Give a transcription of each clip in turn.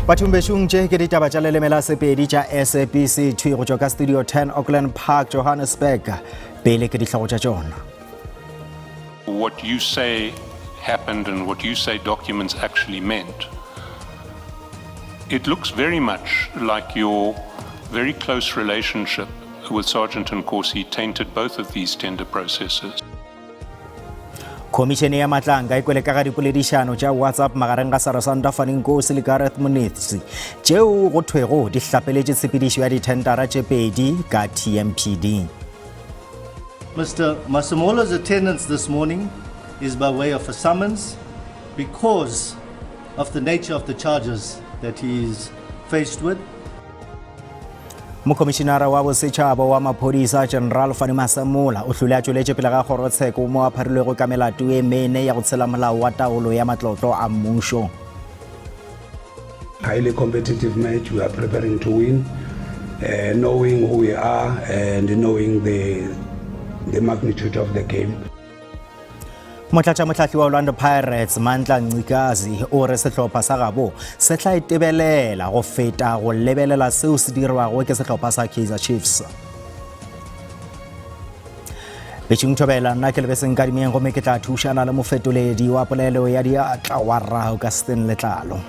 Bathong bešong tše ke ditaba tša leleme la Sepedi tša SABC thwi go tšwa ka Studio 10 Auckland Park Johannesburg. Pele ke dihlogo tša tšona. What you say happened and what you say documents actually meant. It looks very much like your very close relationship with Sergeant Nkosi tainted both of these tender processes. Khomišene ya Matlanka e kwele ka ga dipoledišano tša WhatsApp magareng ga Sarasanta Fani Nkosi le Gareth Munetsi tšeo go thwego di hlapeletše tshepedišo ya dithentara tše pedi ka TMPD. Mr. Masemola's attendance this morning is by way of a summons because of the nature of the charges that he is faced with. Mokhomišinara wa Bosetšhaba wa Maphodisa General Fani Masemola o hlole a tšweletše pele ga kgorotsheko mo a pharilwego ka melato e mene ya go tshela molao wa taolo ya matlotlo a mmušo. Highly competitive match, we are preparing to win, uh, knowing who we are and knowing the, the magnitude of the game. Motlatšamohlahli wa Orlando Pirates Mandla Ncikazi o re sehlopha sa gabo se tla itebelela go feta go lebelela seo se dirwago ke sehlopha sa Kaizer Chiefs. Betšing Thobela, nna ke Lebeseng Kadimeng gomme ke tla thušana le mofetoledi wa polelo ya diatla wa rrago ka Stan Letlalo.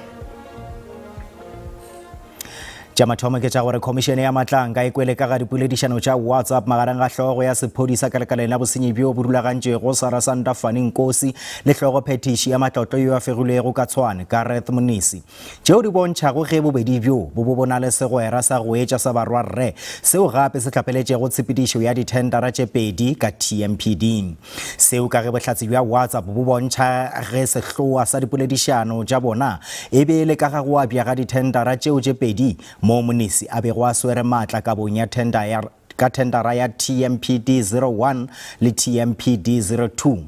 Tša mathomo ke tša gore Khomišene ya Matlanka e kwele ka ga dipoledišano tša WhatsApp magareng ga hlogo ya sephodisa ka lekaleng la bosenyi bjo bo rulagantšwego Sarasanta Fani Nkosi le hlogo phethiši ya matlotlo yo a fegilwego ka Tshwane Gareth Mnisi tšeo di bontšhago ge bobedi bjo bo bo bo na le segwera sa go etša sa barwarre seo gape se hlapeletšego tshepedišo ya dithendara tše pedi ka TMPD. Seo ka ge bohlatse bja WhatsApp bo bontšha ge sehloa sa dipoledišano tša bona e be e le ka ga go abja ga dithendara tšeo tše pedi moo Mnisi a bego a swere maatla kabong ya tender ya ka thendara ya TMPD 01 le TMPD 02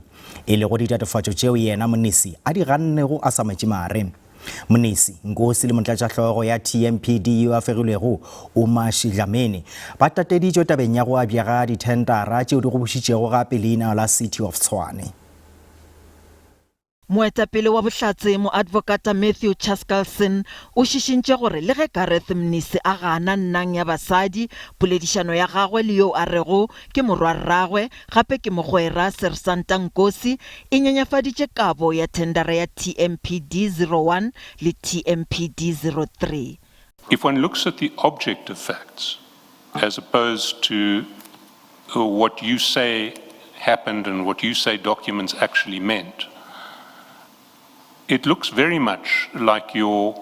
e lego ditatofatšo tšeo yena Mnisi a di gannego a sa metše mare. Mnisi, Nkosi le motlatšahlogo ya TMPD yo a fegilwego, Umashi Dlamini, ba tateditšwe tabeng ya go abja ga dithendara tšeo di gobošitšego gape leina la City of Tshwane. Moetapele wa Bohlatse, Moadvokata Matthew Chaskalson, o šišintše gore le ge Gareth Mnisi a gana nnang ya basadi, poledišano ya gagwe le yo a rego ke morwarragwe gape ke mogwera Sersanta Nkosi e nyenyefaditše kabo ya thendara ya TMPD 01 le TMPD 03. If one looks at the objective facts as opposed to what you say happened and what you say documents actually meant, it looks very much like your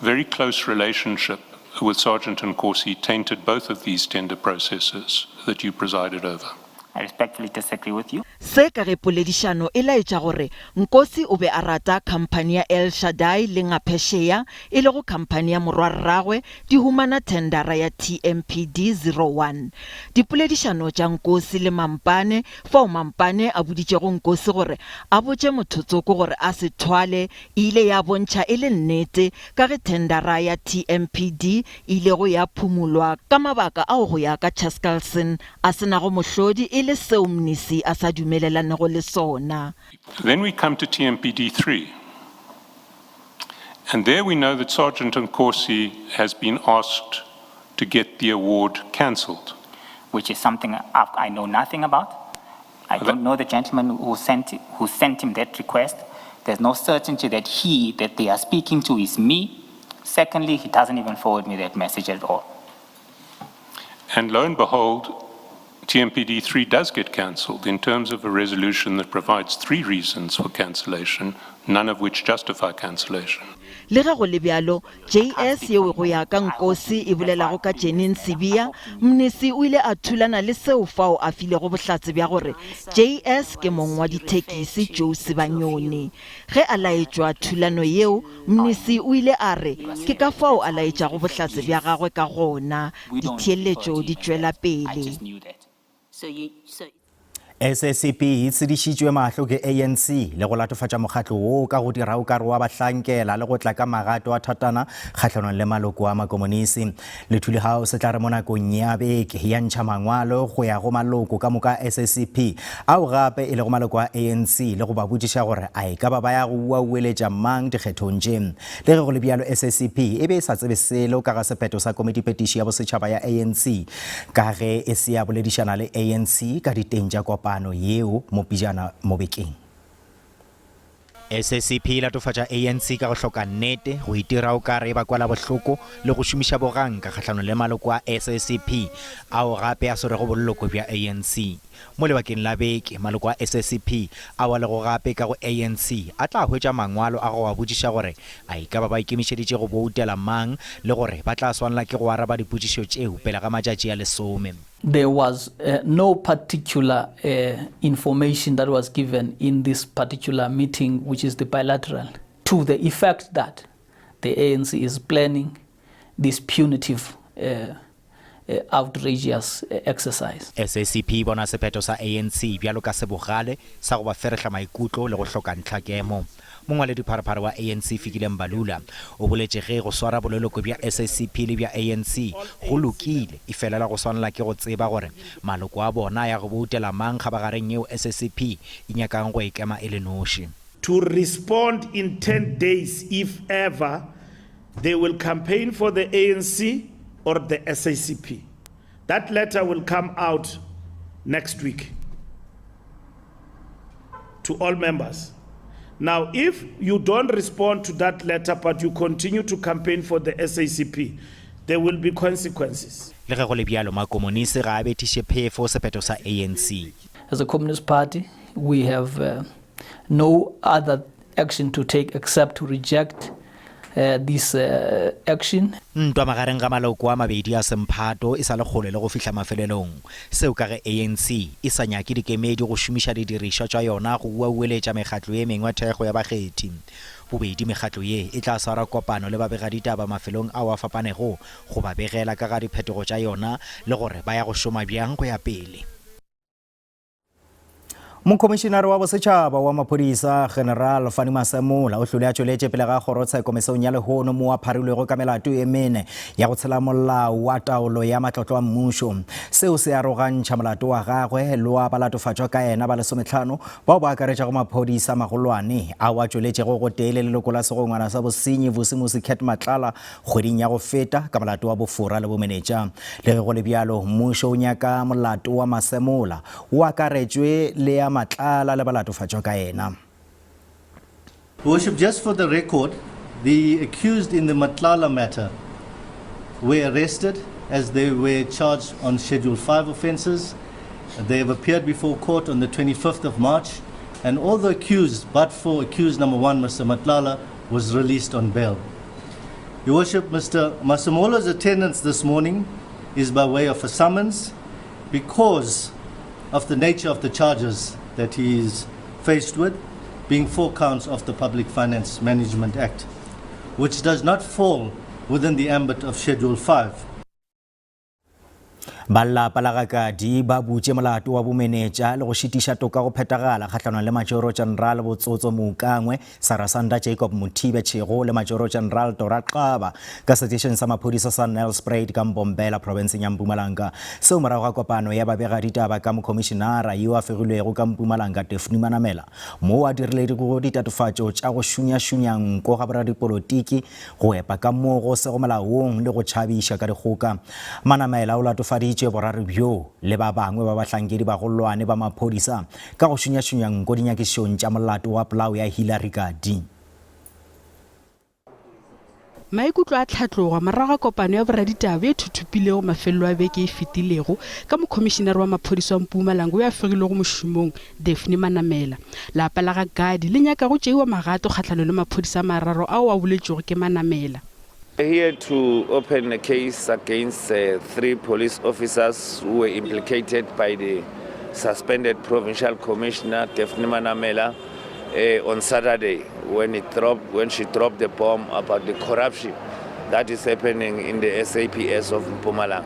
very close relationship with Sergeant Nkosi tainted both of these tender processes that you presided over. I respectfully disagree with you. Se ka ge poledišano e laetša gore Nkosi o be a rata khamphani ya El Shaddai le Ngaphesheya, e lego khamphani ya morwarragwe, di humana thendara ya TMPD 01. Dipoledišano tša Nkosi le Mampane, fao Mampane a boditšego Nkosi gore a botše mothotsoko gore a se thwale, e ile ya bontšha e le nnete ka ge thendara ya TMPD e ilego ya phumulwa ka mabaka ao go ya ka Chaskalson a se nago mohlodi e le seo Mnisi a sa dumelelanego le sona. Then we come to TMPD 3. And there we know that Sergeant Nkosi has been asked to get the award cancelled. Which is something I know nothing about. I don't know the gentleman who sent, who sent him that request. There's no certainty that he that they are speaking to is me. Secondly, he doesn't even forward me that message at all. And lo and behold, TMPD 3 does get cancelled in terms of a resolution that provides three reasons for cancellation, none of which justify cancellation. Le ge go le bjalo, JS yeo go ya ka Nkosi e bolelago ka Janine Sibiya, Mnisi o ile a thulana le seo fao a filego bohlatse bja gore JS ke mong wa dithekisi Joe Sibanyoni. Ge a laetšwa thulano yeo, Mnisi o ile a re ke ka fao a laetšago bohlatse bja gagwe ka gona. Ditheeletšo di tšwela pele. SACP e tshedišitšwe mahlo ke ANC le go latofatša mokgatlo woo ka go dira o ka re wa ba hlankela le go tla ka magato a thatana kgahlanong le maloko a makomonisi. Lethuli House e tla re mo nakong ya beke ya ntšha mangwalo go ya go maloko ka moka a SACP ao gape e lego maloko a ANC le go ba botšiša gore a e ka ba ba ya go uaueletša mang dikgethong tše. Le ge go le bjalo, SACP e be e sa tsebe selo ka ga sephetho sa Komitiphethiši ya Bosetšhaba ya ANC ka ge e se ya boledišana le ANC ka diteng tša kopano yeo mo pejana mo bekeng. SACP e latofatša ANC ka go hloka nnete, go itira o ka re e ba kwela bohloko le go šomiša boganka kgahlanong le maloko a SACP ao gape a swerego boleloko bja ANC. Mo lebakeng la beke, maloko a SACP ao a lego gape ka go ANC a tla hwetša mangwalo a go a botšiša gore a e ka ba ba ikemišeditše go boutela mang le gore ba tla swanela ke go araba dipotšišo tšeo pele ga matšatši a lesome. There was no particular information that was given in this particular meeting which is the bilateral to the effect that the ANC is planning this punitive outrageous exercise. SACP e bona sephetho sa ANC bjalo ka se bogale sa go ba ferehla maikutlo le go hloka ntlhakemo. Mongwaledipharephare wa ANC Fikile Mbalula o boletše ge go swara boleloko bja SACP le bja ANC go lokile efela la go swanela ke go tseba gore maloko a bona a ya go boutela mang kgabagareng yeo SACP e nyakang go e kema e le noši. To respond in 10 days if ever They will campaign for the ANC or the SACP. That letter will come out next week to all members. Now, if you don't respond to that letter but you continue to campaign for the SACP, there will be consequences. Le ge go le bjalo, makomonisi ga a bethiše phefo sephetho sa ANC. As a Communist Party, we have uh, no other action to take except to reject uh, this uh, action. Ntwa magareng ga maloko a mabedi a semphato e sa le kgole le go fihla mafelelong. Seo ka ge ANC e sa nyake dikemedi go šomiša didirišwa tša yona go uaueletša mekgatlo ye mengwe thekgo ya bakgethi. Bobedi mekgatlo ye e tla swara kopano le babegaditaba mafelong ao a fapanego go ba begela ka ga diphetogo tša yona le gore ba ya go šoma bjang go ya pele. Mokhomišinare wa Bosetšhaba wa Maphodisa, General Fannie Masemola, o hlole a tšweletše pele ga kgorotsheko mesong ya lehono mo a pharilwego ka melato e mene ya go tshela molao wa taolo ya matlotlo a mmušo. Seo se arogantšha molato wa gagwe le wa balatofatšwa ka yena ba lesometlhano bao ba akaretšago maphodisa magolwane ao a tšweletšego gotee le leloko la segongwana sa bosenyi Vusimusi Cat Matlala kgweding ya go feta ka molato wa bofora le bomenetša. Le ge go le bjalo, mmušo o nyaka molato wa Masemola o akaretšwe le ya Matlala le balatofatšwa ka yena. Worship, just for the record, the accused in the Matlala matter were arrested as they were charged on Schedule 5 offences. They have appeared before court on the 25th of March, and all the accused, but for accused number 1, Mr. Matlala, was released on bail. Your Worship, Mr. Masemola's attendance this morning is by way of a summons because of the nature of the charges that he is faced with, being 4 counts of the Public Finance Management Act, which does not fall within the ambit of Schedule 5. Ba lapa la ga Kadi ba butše molato wa bomenetša le go šitiša toka go phethagala kgahlanong le Majoro General Botsotso Moukangwe, Sarasanda Jacob Mothibe Tšhego le Majoro General Tora Xaba ka setešeng sa maphodisa sa Nelspruit ka Mbombela profenseng ya Mpumalanga. Seo morago ga kopano ya babegaditaba ka mokhomišenara yo a fegilwego ka Mpumalanga Daphne Manamela moo a dirilego ditatofatšo tša go šunyašunya nko ga boradipolotiki go epa ka moo go sego molaong le go tšhabiša ka dikgoka. Manamela o latofaditše boraro bjo le ba bangwe ba bahlankedi bagolwane ba maphodisa ka go šunyašunya nko dinyakišišong tša molato wa polao ya Hillary Kadi. Maikutlo a tlhatloga morago ga kopano ya boraditaba ye thuthupilego mafelelo a beke e fetilego ka mokhomišinare wa maphodisa wa Mpumalanga yo a fegilwego mošomong Daphne Manamela. Lapa la ga Gadi le nyaka go tšeiwa magato kgahlanong le maphodisa a mararo ao a boletšwego ke Manamela. We're here to open a case against three police officers who were implicated by the suspended provincial commissioner Daphne Manamela uh, on Saturday when, he dropped, when she dropped the bomb about the corruption that is happening in the SAPS of Mpumalanga.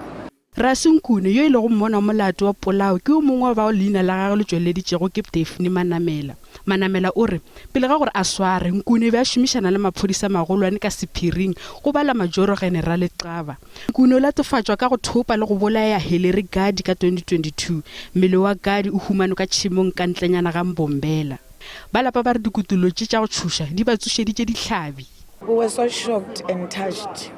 Rasi Nkune, yo e lego mmona wa molato wa polao, ke yo mongwe wa bao leina la gagwe le tšweleditšego ke Daphne Manamela. Manamela o re, pele ga gore a swarwe, Nkune o be a šomišana le maphodisa magolwane ka sephiring go bala Majoro Generale Xaba. Nkune o latofatšwa ka go thopa le go bolaya Hillary Gadi ka 2022. Mmele wa Gadi o humanwe ka tšhemong ka ntlenyana ga Mbombela. Ba lapa ba re dikutollo tše tša go tšhoša di ba tsošeditše dihlabi. We were so shocked and touched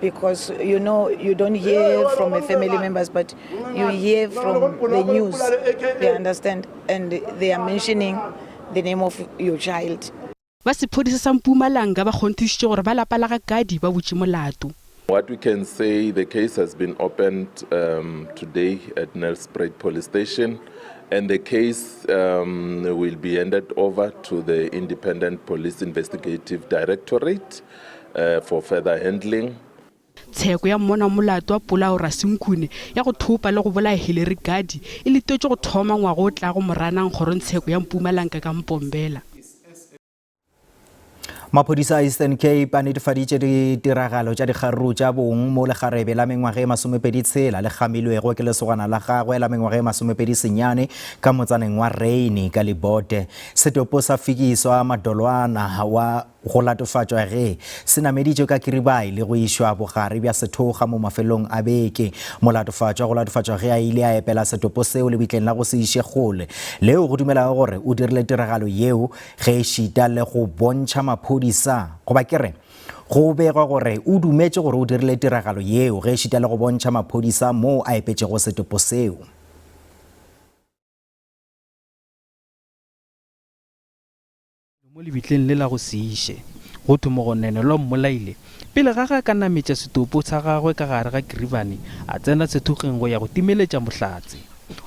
because you know you don't hear from a family members but you hear from the news you understand and they are mentioning the name of your child. Ba sephodisa sa Mpumalanga ba kgonthišitše gore ba lapa la ga Gadi ba butše molato. What we can say, the case has been opened um, today at Nelspruit Police Station and the case um, will be handed over to the Independent Police Investigative Directorate uh, for further handling. Tsheko ya mmona wa molato wa polao Rasenkune ya go thopa le go bolaya Hillary Gadi e letetšwe go thoma ngwaga o tlago Moranang kgorongtsheko ya Mpumalanga ka Mpombela. Maphodisa a Eastern Cape a netefaditše ditiragalo tša dikgaruru tša bong mo lekgarebe la mengwaga e 26 le kgamilwego ke lesogana la gagwe la mengwaga e 29 ka motsaneng wa Rainy ka Libode. Setopo sa Fikiswa Madolwana wa go latofatšwa ge se nameditšwe ka kiribai le go išwa bogare bja sethoga mo mafelong a beke. Molatofatšwa go latofatšwa ge a ile a epela setopo seo lebitleng la go se iše kgole leo go dumelago gore o dirile tiragalo yeo Ge ešita le go bontšha maphodisa, goba ke re, go begwa gore o dumetše gore o dirile tiragalo yeo ge ešita le go bontšha maphodisa moo a epetšego setopo seo. Mo lebitleng le la go se iše, go thwe mogononelwa o mmolaile pele ga ge a ka nametša setopo sa gagwe ka gare ga kiribane a tsena sethokgweng go ya go timeletša Mohlatse.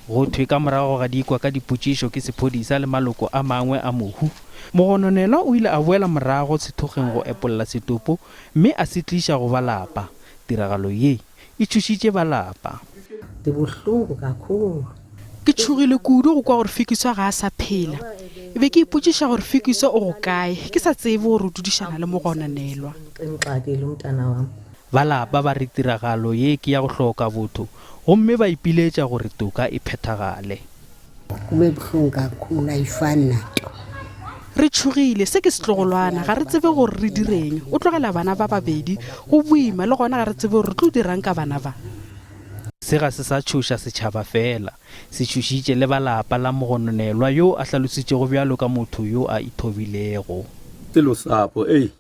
Go thwe ka morago ga dikwa ka dipotšišo ke sephodisa le maloko a mangwe a mohu, mogononelwa o ile a boela morago sethokgweng go epolla setopo mme a se tliša go ba lapa. Tiragalo ye e tšhošitše ba lapa. Ndibuhlungu kakhulu. Ke tšhogile kudu go kwa gore Fikiswa ga a sa phela. E be ke ipotšiša gore Fikiswa o go kae, ke sa tsebe gore o dudišana le mogononelwa. Imxakile umntana wam. Ba lapa ba re tiragalo ye ke ya go hloka botho gomme ba ipiletša gore toka e phethagale. Kube buhlungu kakhulu ayifani nanto. Re tšhogile, se ke setlogolwana, ga re tsebe gore re direng. O tlogela bana ba babedi, go boima, le gona ga re tsebe gore re tlo dirang ka bana ba. Se ga se sa tšhoša setšhaba feela, se tšhošitše le ba lapa la mogononelwa yo a hlalositšego bjalo ka motho yo a ithobilego.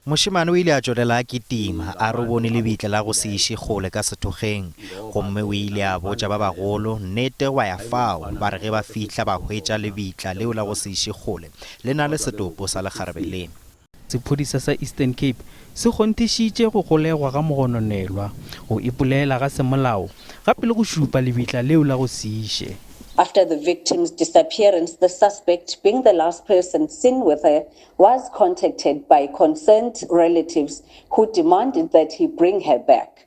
Mošemane o ile a tšwelela a kitima, a re o bone lebitla la go se iše kgole ka sethokgeng, gomme o ile a botša ba bagolo nnete gwa ya fao, ba re ge ba fihla ba hwetša lebitla leo la go se iše kgole le na le setopo sa lekgarebe le. Sephodisa sa Eastern Cape se kgonthišitše go golegwa ga mogononelwa, go ipolela ga semolao gape le go šupa lebitla leo la go se iše. After the victim's disappearance, the suspect, being the last person seen with her, was contacted by concerned relatives who demanded that he bring her back.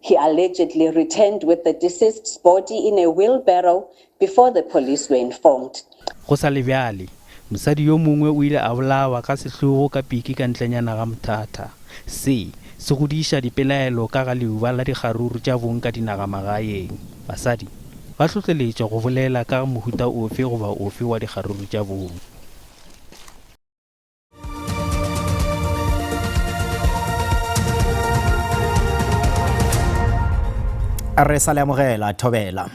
He allegedly returned with the deceased's body in a wheelbarrow before the police were informed. Go sa le bjale, mosadi yo mongwe o ile a bolawa ka sehlogo ka piki ka ntlenyana ga Mthatha. Se se godiša dipelaelo ka ga leuba la dikgaruru tša bong ka dinagamagaeng. Basadi ba hlohleletšwa go bolela ka mohuta ofe goba ofe wa dikgaruru tša bong. Re sa le amogela thobela.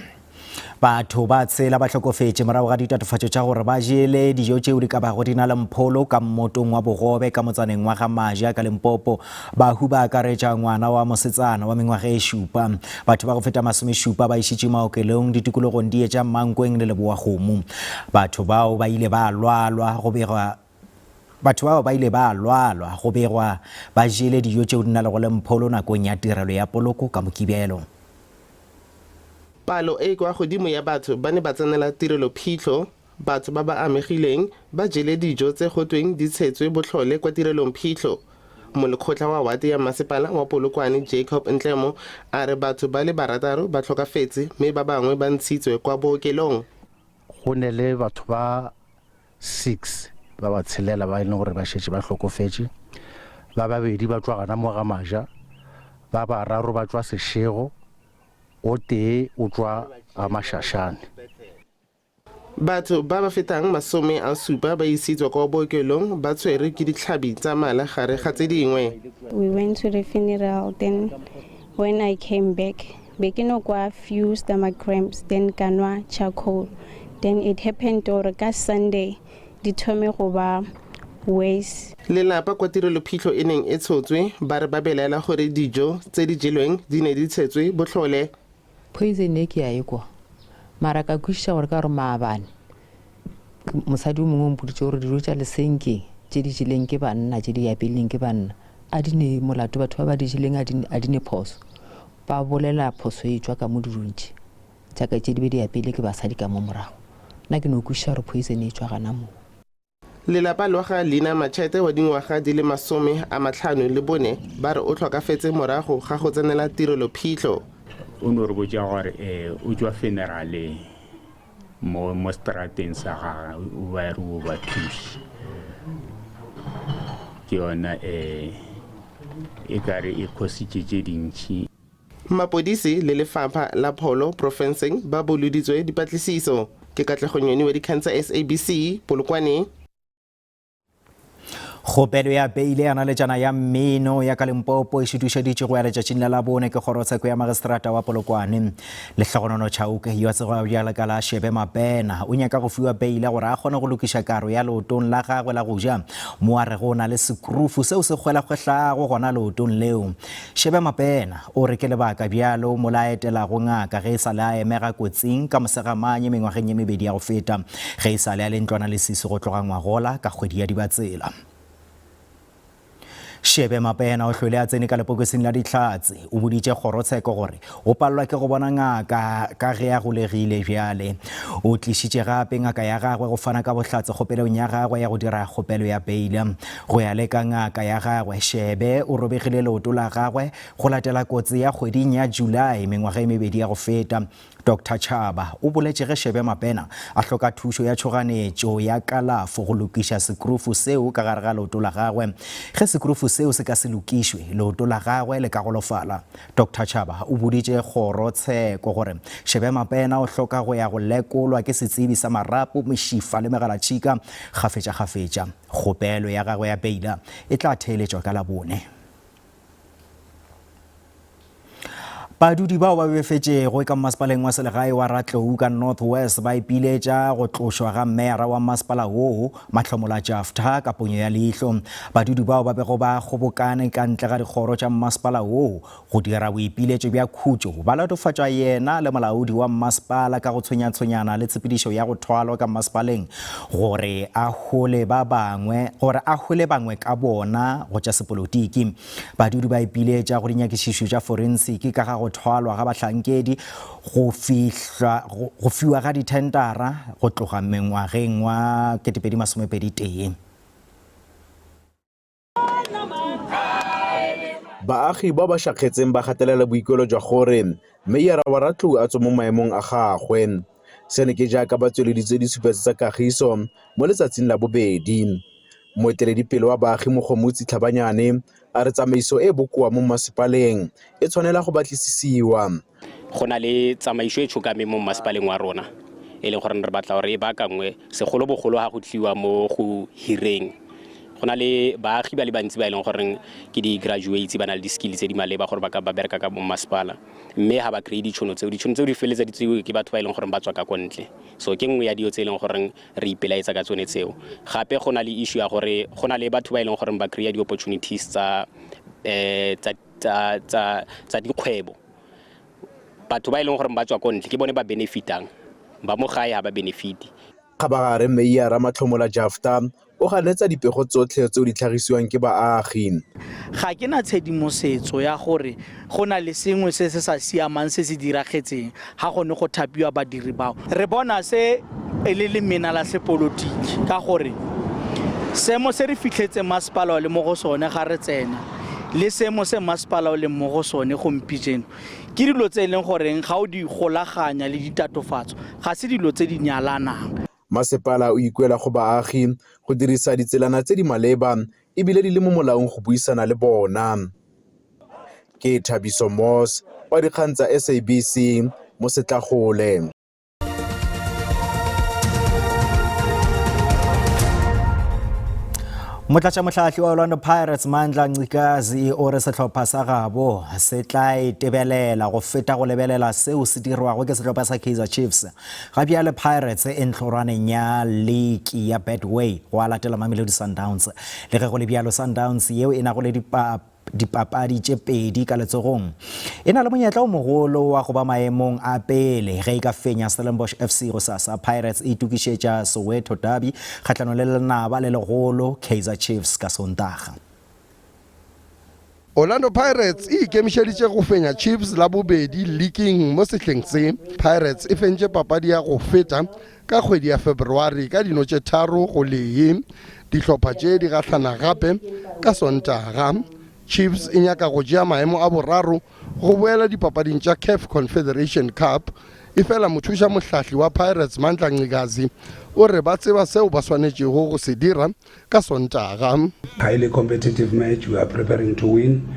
Batho ba tshela ba hlokofetše morago ga ditatofatšo tša gore ba jele dijo tšeo di ka bago di na le mpholo ka mmotong wa bogobe ka motsaneng wa ga Maja ka Limpopo. Bahu ba akaretša ngwana wa mosetsana wa mengwaga e šupa. Batho ba go feta masomešupa ba išitšwe maokelong ditikologong di etša Mankweng le Lebowa-Kgomo. Batho bao ba ile ba lwalwa go begwa Batho bao ba ile ba lwalwa go begwa ba jele dijo tšeo di na lego le mpholo nakong ya tirelo ya poloko ka Mokibelo. Palo e e kwa godimo ya batho ba ne ba tsenela tirelophitlho. Batho ba ba amegileng ba jele dijo tse go tweng di tshetswe botlhole kwa tirelongphihlo. Molekgotla wa wate ya masepala wa Polokwane Jacob Ntlemo a re batho ba le barataro ba tlhokafetse mme ba bangwe ba ntshitswe kwa bookelong. Go ne le batho ba 6 ba ba tshelela ba e leng gore ba šetše ba hlokofetše, ba babedi ba tšwa gana mo ga Maja, ba bararo ba tšwa Seshego. O tee o tšwa ga Mašašane. Batho ba ba fetang 70 ba isitswe kwa bookelong ba tshwerwe ke ditlhabi tsa mala gare ga tse dingwe. We went to the funeral then when I came back be ke no kwa few stomach cramps then ka nwa charcoal then it happened gore ka Sunday di thome go ba worse. Lelapa kwa tirelophitlho e neng e tshotswe ba re ba belaela gore dijo tse di jelweng di ne di tshetswe botlhole. Poison e ke a e kwa mara ka kwešiša gore ka gore maabane mosadi o mongwe o mpoditše gore dijo tša lesenkeng tše di jeleng ke banna tše di apeileng ke banna a di ne molato batho ba ba di jeleng a di ne phoso ba bolela phoso e tšwa ka mo dijong tše tša ka tše di be di apeile ke basadi ka mo morago nna ke no kwešiša gore poison e tšwa gana moo. Lelapa lwa ga Lina Machete wa dingwaga di le 54 ba re o tlhokafetse morago ga go tsenela tirelo phitlho. O no re botša gore o tšwa funeraleng mo mo strateng sa gagwe o ba re o ba thuše. Ke yona e kare e khositše tše dintši. Mapodisi le lefapha la pholo profenseng ba boloditswe dipatlisiso. Ke Katlego Nyoni wa dikgang tsa SABC, Polokwane. Kgopelo ya beile ya naletšana ya mmino ya ka Limpopo e šutušeditšwe go ya letšatšing la Labone ke kgorotsheko ya magistrata wa Polokwane. Lehlogonono Chauke yo a tsebjago bjalo ka la Shebe Mapena o nyaka go fiwa beile gore a kgone go lokiša karo ya leotong la gagwe la go ja mo a rego o na le sekrufu seo se kgwelakgwehlago gona leotong leo. Shebe Mapena o re ke lebaka bjalo mola a etelago ngaka ge e sa le a emega kotsing ka Mosegamanye mengwageng ye mebedi ya go feta ge e sa le a le ntlwanalesisi go tloga ngwagola ka kgwedi ya Dibatsela. Shebe Mapena o hlwele a tsene ka lepokising la Dihlatse. O boditše kgorotsheko gore o palelwa ke go bona ngaka ka ge a golegile bjale. O tlišitše gape ngaka ya gagwe go fana ka bohlatse kgopelong ya gagwe ya go dira kgopelo ya beile. Go ya le ka ngaka ya gagwe, Shebe o robegile leoto la gagwe go latela kotsi ya kgweding ya July mengwaga e mebedi ya go feta. Doctor Chaba o boletše ge Shebe Mapena a hloka thušo ya tšhoganetšo ya kalafo go lokiša sekrufu seo ka gare ga leoto la gagwe. Ge sekrufu seo se ka se lokišwe, leoto la gagwe le ka golofala. Doctor Chaba o boditše kgorotsheko gore Shebe Mapena o hloka go ya go lekolwa ke setsebi sa marapo, mešifa le megalatšhika kgafetšakgafetša. Kgopelo ya gagwe ya beila e tla theeletšwa ka Labone. Badudi bao ba befetšego ka mmasepaleng wa selegae wa Ratlou ka North West ba ipiletša go tlošwa ga meyara wa mmasepala woo Mahlomola Jafta ka ponyo ya leihlo. Badudi bao ba bego ba kgobokane ka ntle ga dikgoro tša mmasepala woo go dira boipiletšo bja khutšo ba latofatša yena le molaodi wa mmasepala ka go tshwenyatshwenyana le tshepedišo ya go thwalwa ka mmasepaleng gore a hole ba bangwe gore a hole bangwe ka bona go tša sepolotiki. Badudi ba ipiletša go dinyakišišo tša forensiki ka ga go thwalwa ga bahlankedi, go fihla go fiwa ga dithentara go tloga mengwageng wa 2021. Baagi bao ba šakgetseng ba gatelela boikuelo jwa gore meyara wa Ratlou a tswe mo maemong a gagwe. Seno ke jaaka ba tsweleditse ditshupetso tsa kagiso mo letsatsing la bobedi. Moeteledipele wa baagi Mogomotsi Tlhabanyane a re tsamaiso e e bokoa mo mmasepaleng e tshwanela go batlisisiwa. Go na le tsamaiso e tshokameng mo mmasepaleng wa rona e leng gore re batla gore e baakangwe segolobogolo ga go tliwa mo go hireng. Go na le baagi ba le bantsi ba e leng goreng ke di-graduates ba na le di-skill tse di maleba gore ba ka ba bereka ka mo mmasepala mme ga ba kry-e ditšhono tseo. Ditšhono tseo di feleletsa di tseiwe ke batho ba e leng gore ba tswa ka ko ntle. So ke nngwe ya dilo tse e leng goreng re ipelaetsa ka tsone tseo. Gape go na le issue ya gore go na le batho ba e leng gore ba kry-a di-opportunities tsa tsa tsa tsa tsa dikgwebo. Batho ba e leng gore ba tswa ko ntle ke bone ba benefitang, ba mo gae ga ba benefite. Kgabagare Meiara Matlhomola Jafta o ganetsa dipego tsotlhe tseo di tlhagisiwang ke baagi. Ga ke na tshedimosetso ya gore go na le sengwe se se sa siamang se se diragetseng ga go ne go thapiwa badiri bao. Re bona se e le lemena la sepolotiki ka gore seemo se re fitlhetseng masepala o le mo go sone ga re tsena le seemo se masepala o leng mo go sone gompijeno ke dilo tse e leng goreng ga o di golaganya le ditatofatso ga se dilo tse di nyalanang. Masepala o ikuela go baagi go dirisa ditselana tse di maleba e bile di le mo molaong go buisana le bona. Ke Thabiso Moss, wa dikgang tsa SABC mo Setlagole. Motlatšamohlahli wa Orlando Pirates Mandla Ncikazi o re sehlopha sa gabo se tla itebelela go feta go lebelela seo se dirwago ke sehlopha sa Kaizer Chiefs. Ga bjale Pirates e ntlhorwaneng ya liki ya Betway go a latela Mamelodi Sundowns. Le ge go le bjalo Sundowns yeo e nago le dipapadi tše pedi ka letsogong e na le monyetla o mogolo wa go ba maemong a pele ge e ka fenya Stellenbosch FC gosasa. Pirates e itokišetša Soweto Derby kgahlanong le lenaba le legolo Kaizer Chiefs ka Sontaga. Orlando Pirates e ikemišeditše go fenya Chiefs la bobedi liking mo sehleng se. Pirates e fentše papadi ya go feta ka kgwedi ya February ka dino tše 3 go lee. Dihlopha tše di gahlana gape ka Sontaga. Chiefs e nyaka go tšea maemo a boraro go boela dipapading tša Caf Confederation Cup. Efela mothuša mohlahli wa Pirates Mandla Ncikazi o re ba tseba seo ba swanetšego go se dira ka Sontaga. Highly competitive match, we are preparing to win,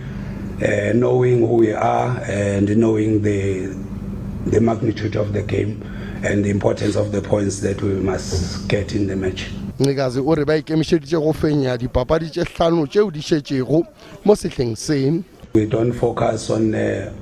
uh, knowing who we are and knowing the, the magnitude of the game and the importance of the points that we must get in the match. Ncikazi o re ba ikemišeditše go fenya dipapadi tše hlano tšeo di šetšego mo sehleng se. We don't focus on the,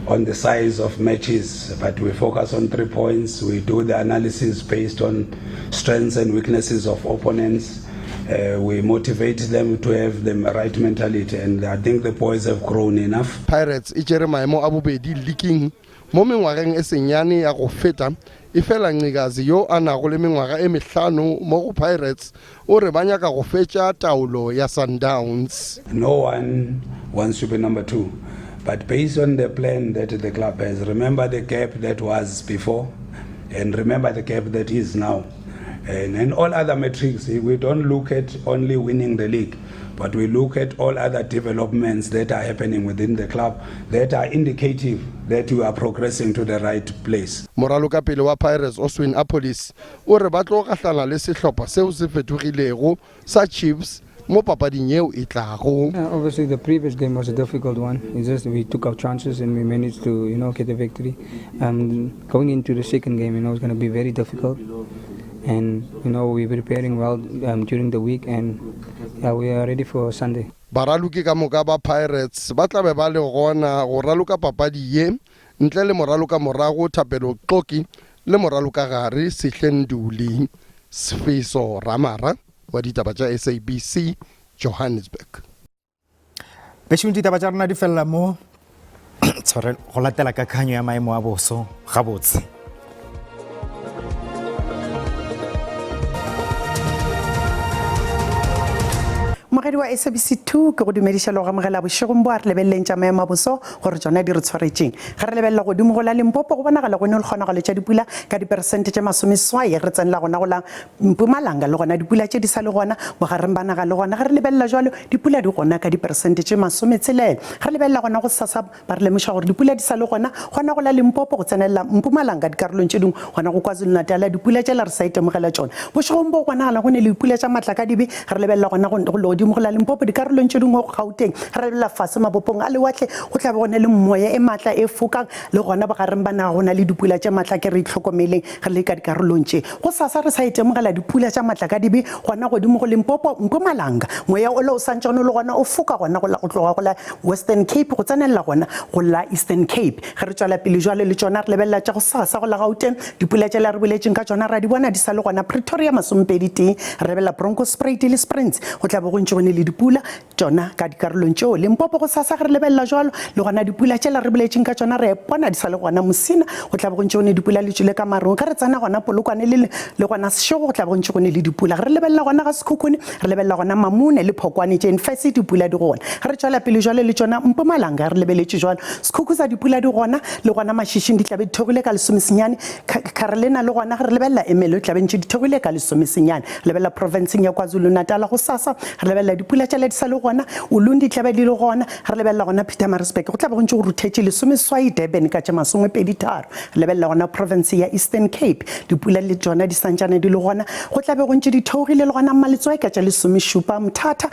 on the size of matches, but we focus on three points. We do the analysis based on strengths and weaknesses of opponents. Uh, we motivate them to have the right mentality, and I think the boys have grown enough. Pirates e tšere maemo a bobedi leaking Mo mengwageng e senyane ya go feta, efela Ncikazi yo a nago le mengwaga e mehlano mo go Pirates o re ba nyaka go fetša taolo ya Sundowns. No one wants to be number 2 but based on the plan that the club has, remember the gap that was before and remember the gap that is now. And, and all other metrics, we don't look at only winning the league, but we look at all other developments that are happening within the club that are indicative that we are progressing to the right place. Moralokapele wa Pirates Oswin Appollis o re ba tlo gahlana le sehlopha seo se fetogilego sa Chiefs mo papading yeo e tlago. Yeah, obviously the previous game was a difficult one. It's just we took our chances and we managed to, you know, get the victory. Um, going into the second game, you know, it's going to be very difficult. And, you know, we're preparing well um, during the week and yeah, we are ready for Sunday. Baraloki ka moka ba Pirates ba tla be ba le gona go raloka papadi ye ntle le moralokamorago Thapelo Xoki le moralokagare Sihle Nduli. Sfiso Ramara wa ditaba tša SABC, Johannesburg. Bešong ditaba tša rena di felela mo tshwarelo go latela kakanyo ya maemo a boso gabotse. Mogedi wa SABC 2 ke go dumediša le go amogela bošegong bo a re lebeleleng tša maemo a boso gore tšona di re tshwaretšeng. Ge re lebelela godimo go la Limpopo go bonagala go ne le kgonagalo tša dipula ka diperesente tše masomeswai re tsenela gona go la Mpumalanga le gona dipula tše di sa le gona bogareng ba naga le gona ge re lebelela jwalo dipula di gona ka diperesente tše masometshela. Ge re lebelela gona go sasa ba re lemoša gore dipula di sa le gona gona go la Limpopo go tsenelela Mpumalanga dikarolong tše dingwe gona go KwaZulu-Natal dipula tšela re sa itemogela tšona. Bošegong bo go bonagala go ne le dipula tša matlakadibe ge re lebelela gona go legodimo go la Limpopo dikarolong tše dingwe go Gauteng ge re lebelela fase mabopong a lewatle go tla be go ne le moya e matla e fokang le gona bogareng ba naga go na le dipula tše matla ke re itlhokomeleng re le ka dikarolong tše. Gosasa re sa itemogela dipula tša matlakadibe gona godimo go Limpopo, Mpumalanga. Moya ola o santšane o le gona o foka gona go la go tloga go la Western Cape go tsenelela gona go la Eastern Cape. Ge re tšwela pele jwale le tšona re lebelela tša gosasa go la Gauteng, dipula tšela re boletšeng ka tšona ra di bona di sa le gona Pretoria masomepedi tee, re lebelela Bronkhorstspruit le Springs go tla be go ntše go ne le dipula tšona ka dikarolong tšeo. Limpopo gosasa ge re lebelela jwalo, le gona dipula tšela re boletšeng ka tšona re bona di sa le gona. Musina go tla be go ntše go ne dipula le tšwele ka marung. Ge re tsena gona Polokwane le le gona Seshego go tla be go ntše go ne le dipula. Ge re lebelela gona ga Sekhukhune re lebelela gona Mamune le Phokwane tše Nfese dipula di gona. Ge re tšwela pele jwalo le tšona Mpumalanga re lebeletše jwalo Sekhukhusa dipula di gona le gona Mashishing di tla be di thogile ka lesomesenyane. Carolina le gona ge re lebelela Ermelo e tla be ntše di thogile ka lesomesenyane. Re lebelela profenseng ya KwaZulu-Natal gosasa re lebelela. dipula tšela di sa le gona, Ulundi di tla be di le gona, re lebelela gona Pietermaritzburg go tla be go ntše go ruthetše lesomeswai, Durban ka tše masomepeditharo, re lebelela gona province ya Eastern Cape dipula le tšona di santšane di le gona, go tla be go ntše di theogile le gona Mmaletswai ka tša lesomešupa, Mthatha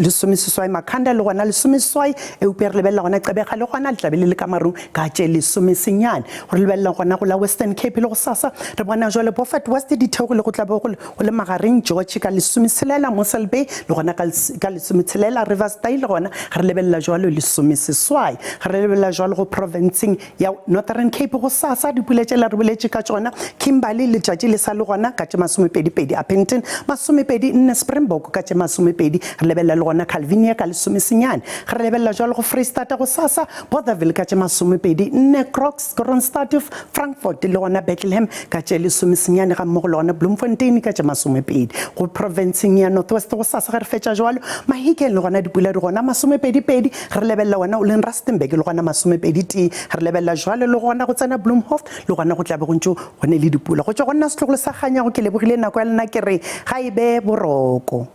lesomeseswai, Makhanda le gona lesomeseswai, eupša re lebelela gona Gqeberha le gona le tla be le le ka marung ka tše lesomesenyane. Re lebelela gona go la Western Cape le gosasa re bona jwale Beaufort West di theogile go tla be go le magareng George ka lesometshelela, Mossel Bay le gona ka lesometshelela, Riversdale le gona re lebelela jwalo lesomeseswai. Re lebelela jwalo go profenseng ya Northern Cape gosasa dipula tšela re boletše ka tšona, Kimberley letšatši le sa le gona ka tše masomepedipedi, Upington masomepedi nne, Springbok ka tše masomepedi, re lebelela le gona Calvinia ka lesomesenyane. Re lebelela jwalo go Freistata gosasa Bothaville ka tše masomepedi nne, Crocs, Kroonstad, Frankfort le gona Bethlehem ka tše lesomesenyane gammogo le gona Bloemfontein ka tše masomepedi. Go profenseng ya North West gosasa ge re fetša jwalo, Mahikeng le gona dipula di gona masomepedipedi, re lebelela wena o leng Rustenburg le gona masomepedi tee, re lebelela jwalo le gona go tsena Bloemhof le gona go tla be go ntše go ne le dipula. Go tšwa go nna setlogolo sa Kganyago ke lebogile nako ya lena ke re ga e be boroko.